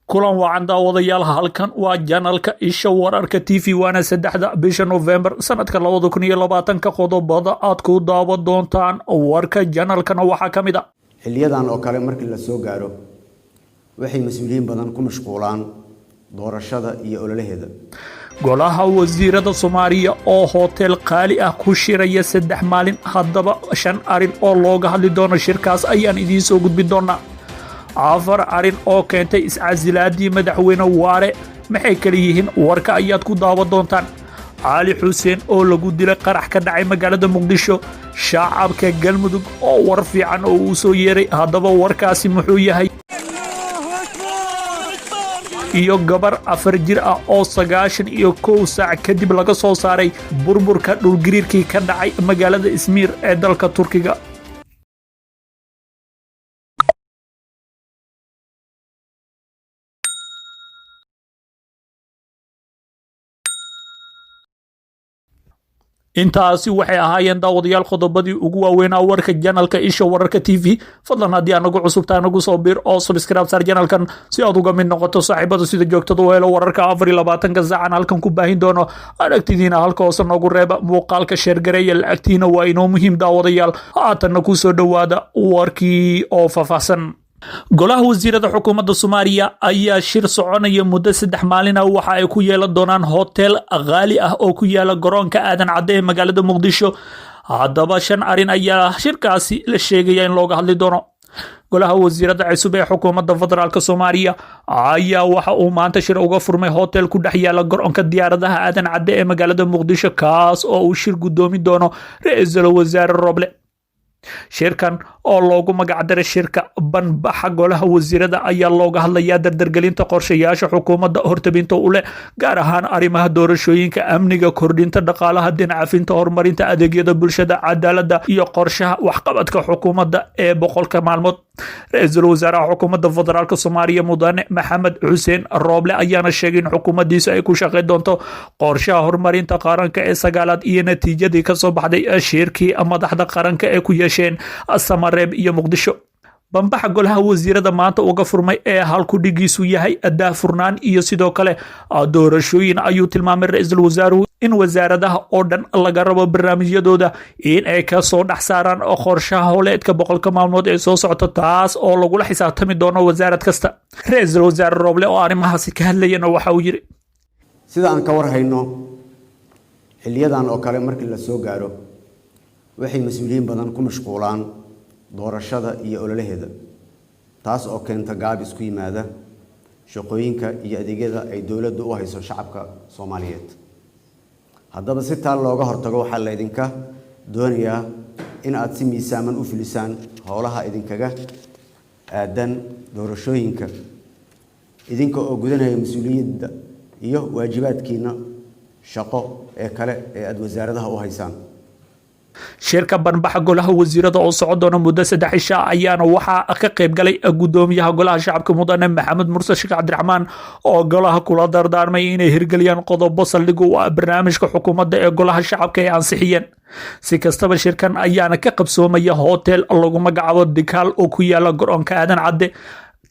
Kulan wacan, daawadayaal. Halkan waa channelka Isha Wararka TV, waana 3-da bisha November sanadka 2020-ka. Qodobada aad ku daawan doontaan warka channelkana waxaa ka mid a: Xiliyadan oo kale markii la soo gaaro, waxay mas-uuliyiin badan ku mashquulaan doorashada iyo ololaheeda. Golaha wasiirada Soomaaliya oo hotel qaali ah ku shiraya 3 maalin. Haddaba shan arin oo looga hadli doono shirkaas ayaan idiin soo gudbin doonaa. Afar arin oo keentay iscasilaadii madaxweyne Waare maxay kala yihiin? Warka ayaad ku daawan doontaan. Cali Xuseen oo lagu dilay qarax ka dhacay magaalada Muqdisho. Shacabka Galmudug oo war fiican oo uu soo yeeray, haddaba warkaasi muxuu yahay? Iyo gabar 4 jir ah oo 91 saac kadib laga soo saaray burburka dhulgariirkii ka dhacay magaalada Ismiir ee dalka Turkiga. Intaasi waxay ahaayeen, daawadayaal, qodobadii ugu waaweynaa warka channelka Isha Wararka TV. Fadlan, haddii aad nagu cusubtahay, nagu soo bir oo subscribe saar channelkan si aad uga mid noqoto saaxiibada sida joogtada u helo wararka 24-ka saacan halkan ku baahin doono. Aragtidiina halka hoose noogu reeba, muuqaalka share gareeya, lacagtiina waa inoo muhiim, daawadayaal. Haatanna ku soo dhowaada warkii oo faahfaahsan. Golaha wasiirada xukuumadda Soomaaliya ayaa shir soconaya muddo 3 maalin ah waxa ay ku yeelan doonaan hotel qaali ah oo ku yaala garoonka Aadan Cadde ee magaalada Muqdisho. Haddaba shan arin ayaa shirkaasi la sheegaya in looga hadli doono. Golaha wasiirada cusub ee xukuumadda federaalka Soomaaliya ayaa waxa uu maanta shir uga furmay hotel ku dhex yaala garoonka diyaaradaha Aadan Cadde ee magaalada Muqdisho, kaas oo uu shir guddoomin doono ra-iisul wasaare Roble. Shirkan oo loogu magacdaray shirka banbaxa golaha wasiirada ayaa looga hadlayaa dardargelinta qorshayaasha xukuumadda hortabinta u leh, gaar ahaan arrimaha doorashooyinka, amniga, kordhinta dhaqaalaha, deyn cafinta, horumarinta adeegyada bulshada, cadaaladda iyo qorshaha waxqabadka xukuumadda ee 100-ka maalmood. Ra-iisul wasaaraha xukuumadda federaalka Soomaaliya, mudane Maxamed Xuseen Rooble, ayaana sheegay in xukuumaddiisu ay ku shaqayn doonto qorshaha horumarinta qaranka ee sagaalaad iyo natiijadii kasoo baxday shirkii madaxda qaranka ee ku yeesheen Samareeb iyo Muqdisho. Bambaxa golaha wasiirada maanta uga furmay ee halku dhigiisu yahay daahfurnaan iyo sidoo kale doorashooyin ayuu tilmaamay ra-iisul wasaaruhu in wasaaradaha oo dhan laga rabo barnaamijyadooda in ay kasoo dhex saaraan qorshaha howleedka 100-ka maalmood ee soo socota, taas oo lagula xisaabtami doono wasaarad kasta. Ra-iisul wasaare Rooble oo arrimahaasi ka hadlayana waxa uu yiri: Sida aan ka war hayno, xiliyadan oo kale markii la soo gaaro, waxay mas-uuliyiin badan ku mashquulaan doorashada iyo ololaheeda, taas oo keenta gaabis ku yimaada shaqooyinka iyo adeegyada ay dowladdu u hayso shacabka Soomaaliyeed. Haddaba si taa looga hortago, waxaa laydinka doonayaa in aad si miisaaman u fulisaan howlaha idinkaga aadan doorashooyinka, idinka oo gudanaya mas-uuliyadda iyo waajibaadkiina shaqo ee kale ee aada wasaaradaha u haysaan. Shirka banbaxa golaha wasiirada oo socon doona muddo 3 cisha ayaana waxaa ka qayb galay gudoomiyaha golaha shacabka, mudane Maxamed Mursal Sheekh Cabdiraxmaan, oo golaha kula dardaarmay inay hirgeliyaan qodobo saldhig u ah barnaamijka xukuumadda ee golaha shacabka ay ansixiyeen. Si kastaba, shirkan ayaana ka qabsoomaya hotel lagu magacaabo Dikaal oo ku yaala garoonka Aadan Cadde,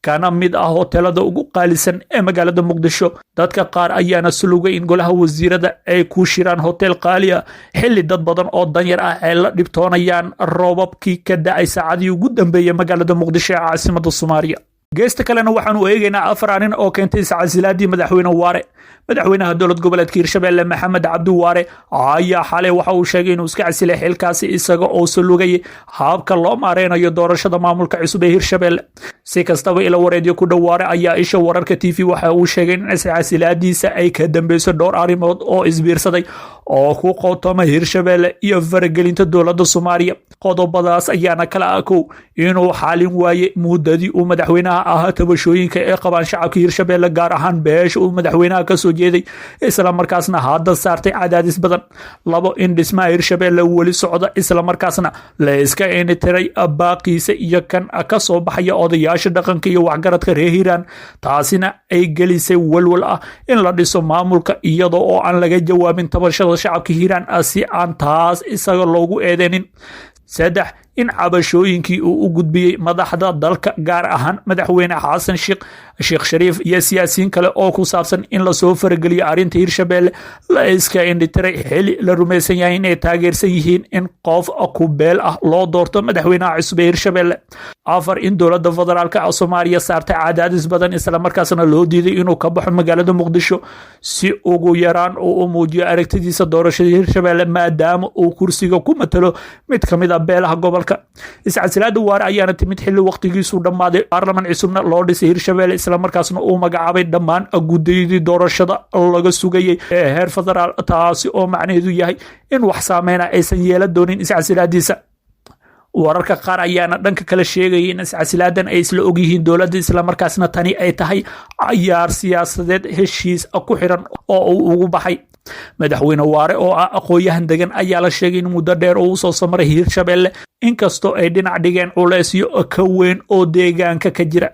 kana mid ah hoteelada ugu qaalisan ee magaalada Muqdisho. Dadka qaar ayaana sulugay in golaha wasiirada ay ku shiraan hotel qaali ah xilli dad badan oo danyar ah ay la dhibtoonayaan roobabkii ka da'ay saacadii ugu dambeeyay magaalada Muqdisho ee caasimada Soomaaliya. Geesta kalena waxaanu eegaynaa afar arrin oo keentay iscasilaadii madaxweyne Waare. Madaxweynaha dowlad goboleedka Hirshabelle, Maxamed Cabdi Waare, ayaa xalay waxa uu sheegay inuu iska casilay xilkaasi, isaga oo salugayay habka loo maareynayo doorashada maamulka cusub ee Hirshabelle. Si kastaba, ila wareedyo ku dhow Waare ayaa Isha Wararka TV waxa uu sheegay in iscasilaadiisa ay ka dambeyso dhowr arrimood oo isbiirsaday oo ku qotoma Hirshabelle iyo faragelinta dowladda Soomaaliya. Qodobadaas ayaana kala ah: kow, inuu xalin waayey muddadii uu madaxweynaha ahaa tabashooyinka ay qabaan shacabka Hirshabelle, gaar ahaan beesha uu madaxweynaha kasoo jeeday, islamarkaasna hadda saartay cadaadis badan; labo, in dhismaha Hirshabelle weli socda, islamarkaasna la iska initiray baaqiisa iyo kan ka soo baxaya odayaasha dhaqanka iyo waxgaradka reer Hiiraan, taasina ay gelisay walwal ah in la dhiso maamulka iyadoo oo aan laga jawaabin tabashada shacabka Hiiraan, si aan taas isaga loogu eedeynin; saddex, In cabashooyinkii uu u gudbiyey madaxda dalka, gaar ahaan Madaxweyne Xasan Sheekh, Sheekh Shariif iyo siyaasiyiin kale, oo ku saabsan in lasoo farageliyo arrinta Hirshabelle, la iska indhitiray, xili la rumaysan yahay inay taageersan yihiin in qof ku beel ah loo doorto madaxweynaha cusub ee Hirshabelle. Afar, in dowladda federaalka Soomaaliya saartay cadaadis badan, islamarkaasna loo diiday inuu ka baxo magaalada Muqdisho si ugu yaraan uu u muujiyo aragtidiisa doorashada Hirshabelle, maadaama uu kursiga ku matalo mid ka mid ah beelaha gobolka. Iscasilaada Waare ayaana timid xilli waqtigiisu dhammaaday, baarlaman cusubna loo dhisay Hirshabelle, islamarkaasna uu magacaabay dhammaan guddiyadii doorashada laga sugayay ee heer federaal, taasi oo macnaheedu yahay in wax saameyna aysan yeelan doonin iscasilaadiisa. Wararka qaar ayaana dhanka kale sheegaya in iscasilaadan ay isla ogyihiin dowladda, islamarkaasna tani ay tahay cayaar siyaasadeed heshiis ku xiran oo uu ugu baxay. Madaxweyne Waare oo ah aqoon-yahan degan ayaa la sheegay in muddo dheer oo usoo samaray Hirshabelle, inkastoo ay dhinac dhigeen culeysyo ka weyn oo deegaanka ka jira.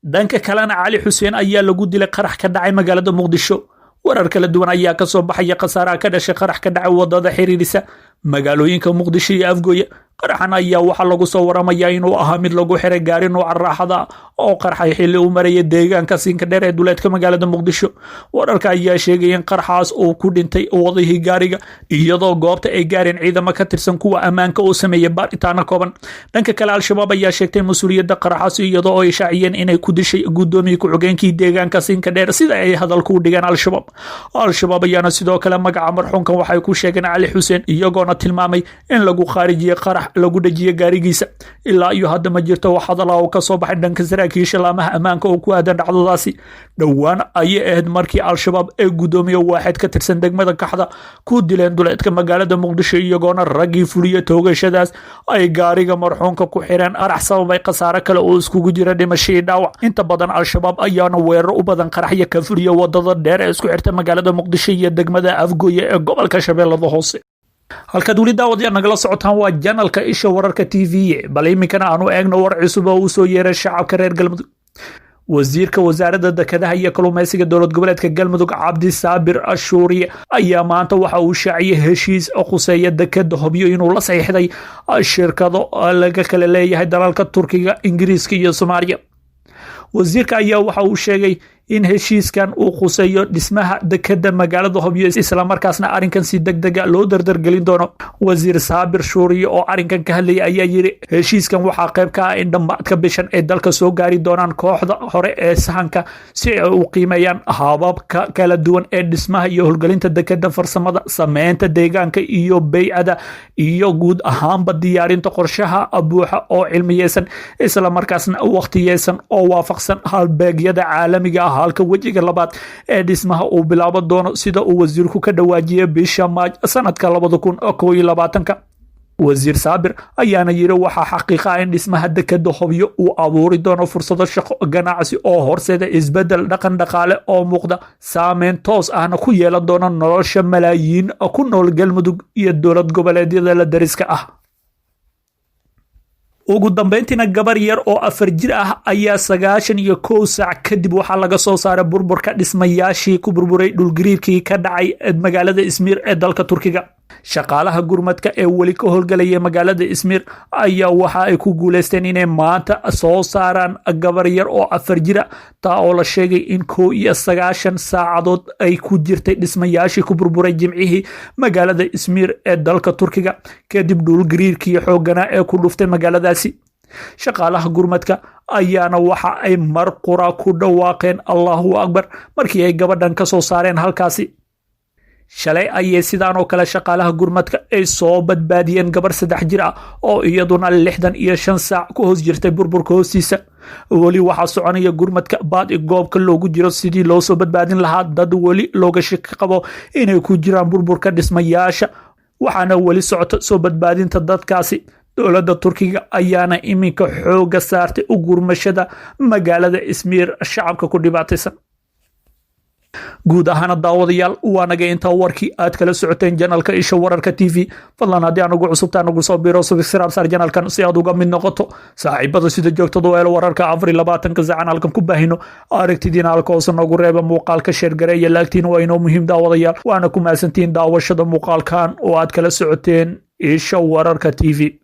Dhanka kalena, Cali Xuseen ayaa lagu dilay qarax ka dhacay magaalada Muqdisho. Warar kala duwan ayaa kasoo baxaya khasaaraha ka dhashay qarax ka dhacay wadada xiriirisa magaalooyinka Muqdisho iyo Afgooye. Qaraxan ayaa waxaa lagu soo waramayaa inuu ahaa mid lagu xiray gaari nuuca raaxada oo qarxay xilli uu maraya deegaanka Siinka Dheer ee duleedka magaalada Muqdisho. Wararka ayaa sheegaya in qarxaas uu ku dhintay wadihii gaariga, iyadoo goobta ay gaareen ciidamo ka tirsan kuwa ammaanka oo sameeyay baaritaano kooban. Dhanka kale, Al-Shabaab ayaa sheegtay mas-uuliyadda qaraxaas, iyadoo ay shaaciyeen inay ku dishay guddoomiye ku-xigeenkii deegaanka Siinka Dheer, sida ay hadalku u dhigeen Al-Shabaab. Al-Shabaab ayaana sidoo kale magaca marxuumkan waxay ku sheegeen Cali Xuseen, iyagoona tilmaamay in lagu khaarijiyey qarax lagu dhejiyey gaarigiisa. Ilaa iyo hadda ma jirto wax hadal ah oo ka soo baxay dhanka saraakiisha laamaha ammaanka oo ku aadan dhacdadaasi. Dhowaan ayay ahayd markii Al-Shabaab ee guddoomiye waaxid ka tirsan degmada Kaxda ku dileen duleedka magaalada Muqdisho, iyagoona raggii fuliya toogashadaas ay gaariga marxuumka ku xireen qarax sababay khasaare kale oo iskugu jira dhimasho iyo dhaawac. Inta badan Al-Shabaab ayaana weeraro u badan qaraxya ka fuliya wadada dheer ee isku xirta magaalada Muqdisho iyo degmada Afgooye ee gobolka Shabeellada Hoose. Halkaad weli daawadayaal nagala socotaan waa janalka Isha Wararka TV. Bal iminkana aanu eegno war cusub oo uu soo yeeray shacabka reer Galmudug. Wasiirka Wasaaradda Dekedaha iyo Kalluumeysiga dowlad goboleedka Galmudug, Cabdi Saabir Ashuuriye, ayaa maanta waxa uu shaaciyey heshiis khuseeya dekeda Hobyo inuu la saxiixday shirkado laga kala leeyahay dalalka Turkiga, Ingiriiska iyo Soomaaliya. Wasiirka ayaa waxa uu sheegay in heshiiskan uu khuseeyo dhismaha dekeda magaalada Hobyo, islamarkaasna arrinkan si deg dega loo dardargelin doono. Wasiir Saabir Shuuriye oo arrinkan ka hadlayay ayaa yiri: "Heshiiskan waxaa qayb ka ah in dhammaadka bishan ay dalka soo gaari doonaan kooxda hore ee sahanka si ay u qiimeeyaan hababka kala duwan ee dhismaha iyo howlgelinta dekeda, farsamada, sameynta deegaanka iyo beycada, iyo guud ahaanba diyaarinta qorshaha buuxa oo cilmiyeysan, islamarkaasna wakhtiyeysan oo waafaqsan halbeegyada caalamiga ah, halka wejiga labaad ee dhismaha uu bilaaban doono, sida uu wasiirku ka dhawaajiyey, bisha Maaj sanadka 2021-ka." Wasiir Saabir ayaana yiri: "Waxaa xaqiiqa ah in dhismaha dekeda Hobyo uu abuuri doono fursado shaqo, ganacsi oo horseeda isbedel dhaqan dhaqaale oo muuqda, saameyn toos ahna ku yeelan doona nolosha malaayiin ku nool Galmudug iyo dowlad goboleedyada la dariska ah." Ugu dambeyntiina, gabar yar oo 4 jir ah ayaa 91 saac kadib waxaa laga soo saaray burburka dhismayaashii ku burburay dhulgariirkii ka dhacay magaalada Ismiir ee dalka Turkiga. Shaqaalaha gurmadka ee weli ka howlgelaya magaalada Ismiir ayaa waxa ay ku guuleysteen inay maanta soo saaraan gabar yar oo 4 jira, taa oo la sheegay in 91 saacadood ay ku jirtay dhismayaashii ku burburay Jimcihii magaalada Ismiir ee dalka Turkiga, kadib dhulgariirkii xoogganaa ee ku dhuftay magaaladaasi. Shaqaalaha gurmadka ayaana waxa ay mar qura ku dhawaaqeen "Allahu akbar" markii ay gabadhan ka soo saareen halkaasi. Shalay ayay sidaan oo kale shaqaalaha gurmadka ay soo badbaadiyeen gabar 3 jir ah oo iyaduna 65 saac ku hoos jirtay burburka hoostiisa. Weli waxaa soconaya gurmadka baadi goobka loogu jiro sidii loo soo badbaadin lahaa dad weli looga shaki qabo inay ku jiraan burburka dhismayaasha, waxaana weli socota soo badbaadinta dadkaasi. Dowladda Turkiga ayaana iminka xooga saartay u gurmashada magaalada Ismiir shacabka ku dhibaataysan. Guud ahaana daawadayaal, waa naga intaa warkii aad kala socoteen janalka Isha Wararka TV. Fadlan haddii aan ugu cusubtaa, nagu soo biro, subscribe saar janalkan si aad uga mid noqoto saaxiibada sida joogtada u helo wararka 24-ka saacan halkan ku baahino. Aragtidiina halka hoose noogu reeba, muuqaalka share gareeya, laagtiin waa inoo muhiim daawadayaal, waana ku mahadsantihiin daawashada muuqaalkan oo aad kala socoteen Isha Wararka TV.